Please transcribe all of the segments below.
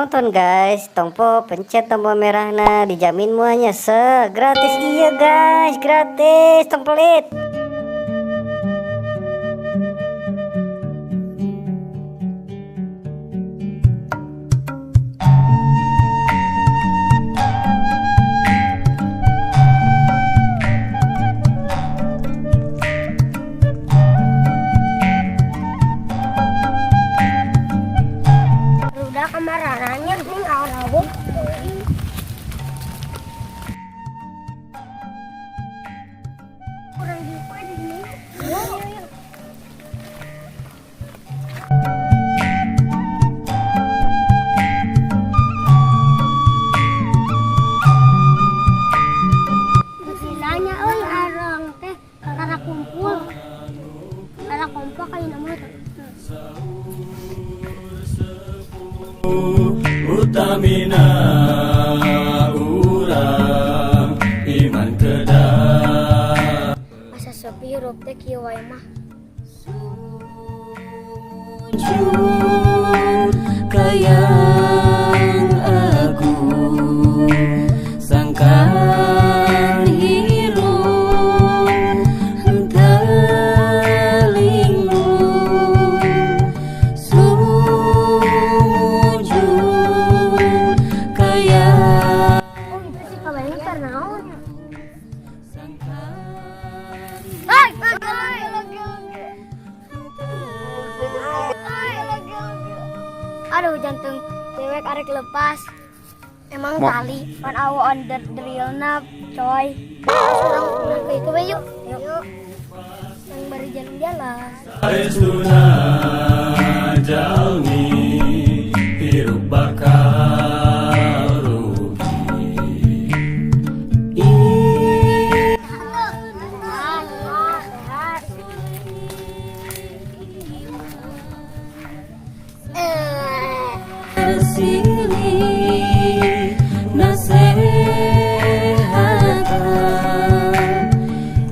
nonton, guys. Tong poho pencet tombol merahna, dijamin moal nyesek. Gratis, iya guys, gratis, tong pelit. Udah kemarannya nih rawuh. Kurang gitu di sini. Yuk, yuk. Istilahnya euy, arang teh tara kumpul. Tara kompak ayeuna mah. Utamina urang iman kedah. Asa sepi hirup teh kieu wae mah. Sujud kayang agung sangkan hirup henteu linglung sumujud kayang. Oh, itu sih kabayang keur naon? Sangkan. Hai, aduh, jantung dewek arek lepas. Emang tali pan awa on the drill na, coy. Urang urang ke itu we, yuk. Yuk. Yang baru jalan-jalan. Saestuna jalmi hirup bakal rugi. Sehat. Eh. Silih nasehatan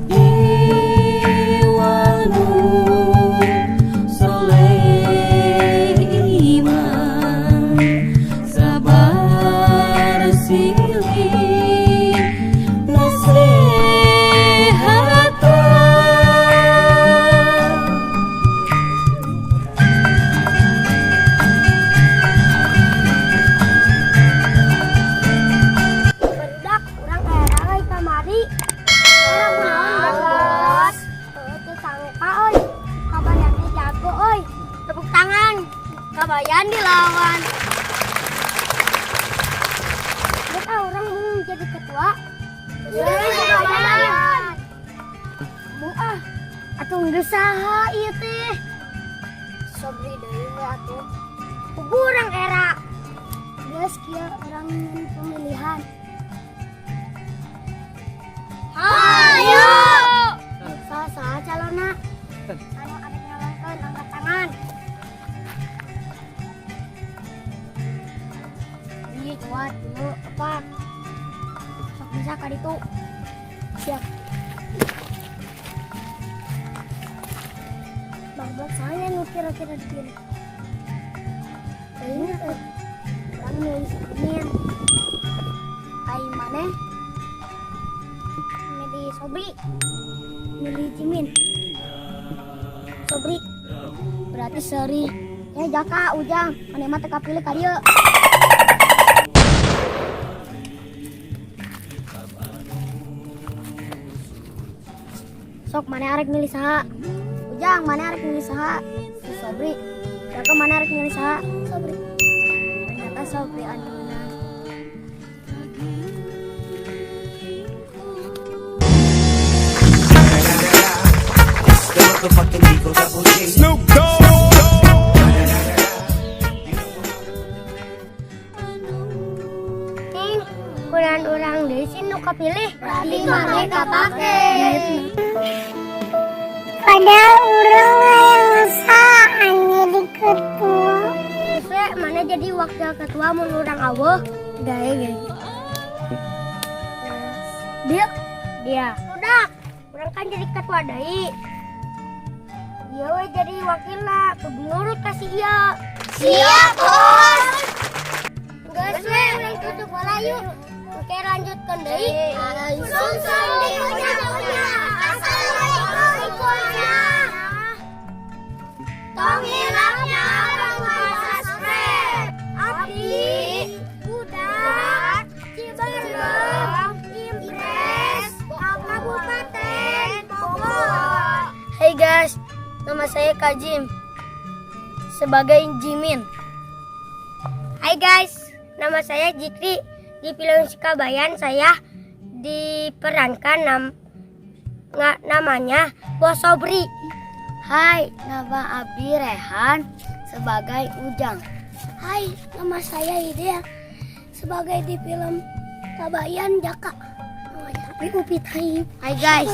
iwal nu soleh iman sabar silih nasehatan. Barudak, urang era euy kamari. Urang naon, Bos? Heuh, teu sangka euy. Kabayan teh jago euy. Tepuk tangan. Kabayan dilawan. Geus ah, urang mau jadi ketua. Kabayan. Mau ah. Atuh geus saha ieu teh? Sobri deui we atuh. Urang era. Geus kieu urang pemilihan. Hayo. Saha calonna? Anu arek nyalonkeun angkat tangan. Hiji, dua, tilu, opat. Sok bisa ka ditu. Siap. Barudak saya nu kira-kira dipilih. Kayaknya urang milih si Amin. Ai maneh? Milih Sobri. Milih Jimin. Sobri. Berarti seri. Ya Jaka, Ujang, maneh mah teu kapilih ka dieu. Sok maneh arek milih saha? Ujang, maneh arek milih saha? Si Sobri. Jaka, maneh arek milih saha? Sobri. Ternyata Sobri anu menang. Motherfucking Eagle Double G. Snoop Dogg. Ting, kurang urang deui sih nu kapilih. Berarti maneh kapake. Padahal urang yang sah jadi ketua. Geus we, maneh jadi wakil ketua mun urang aweuh. Gae gae. Dia dia. Udah, urang kan jadi ketua deui. Iya we jadi wakilna, kudu nurut ka si ieu. Siap, Bos. Geus we, urang tutup heula yuk. Oke, lanjutkan deui. Sungsung dikunyah-kunyah. Assalamualaikum. Tong hilapnya bantuan subscribe. Abdi, budak, Ciberem, Impres, Kabupaten Bogor. Hey guys, nama saya Kajim sebagai Jimin. Hai guys, nama saya Jikri. Di film Si Kabayan saya diperankan namanya Bos Sobri. Hai, nama Abi Rehan sebagai Ujang. Hai, nama saya Idea sebagai di film Kabayan Jaka. Namanya Upi Taib. Hai guys.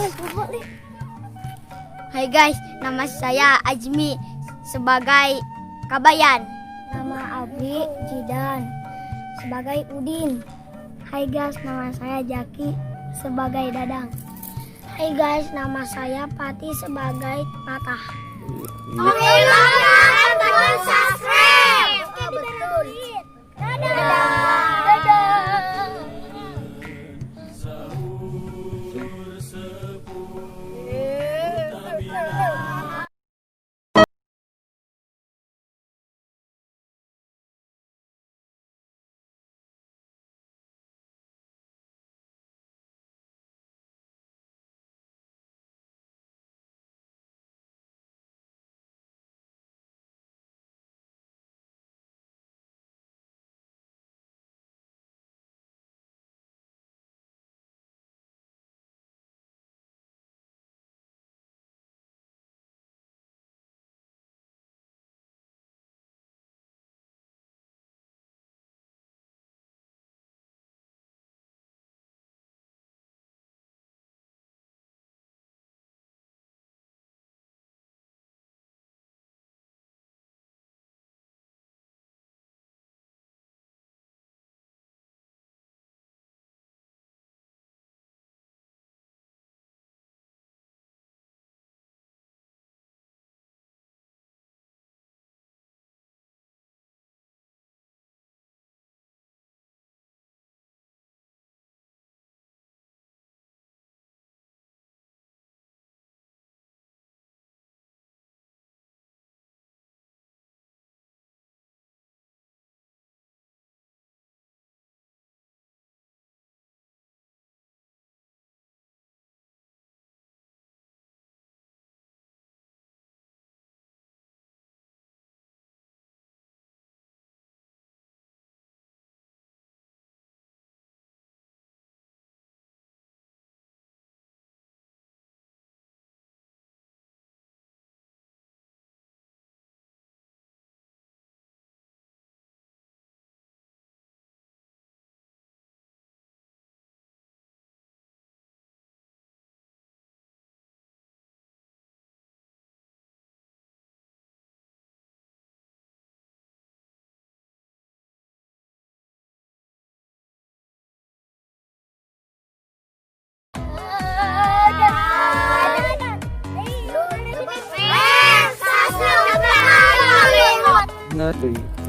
Hai guys, nama saya Ajmi sebagai Kabayan. Nama Abi Jidan sebagai Udin. Hai guys, nama saya Jaki sebagai Dadang. Hai guys, nama saya Pati sebagai Patah. Subscribe. Betul. Dadah. Dadah. Sahur sepuh Dadah. Three.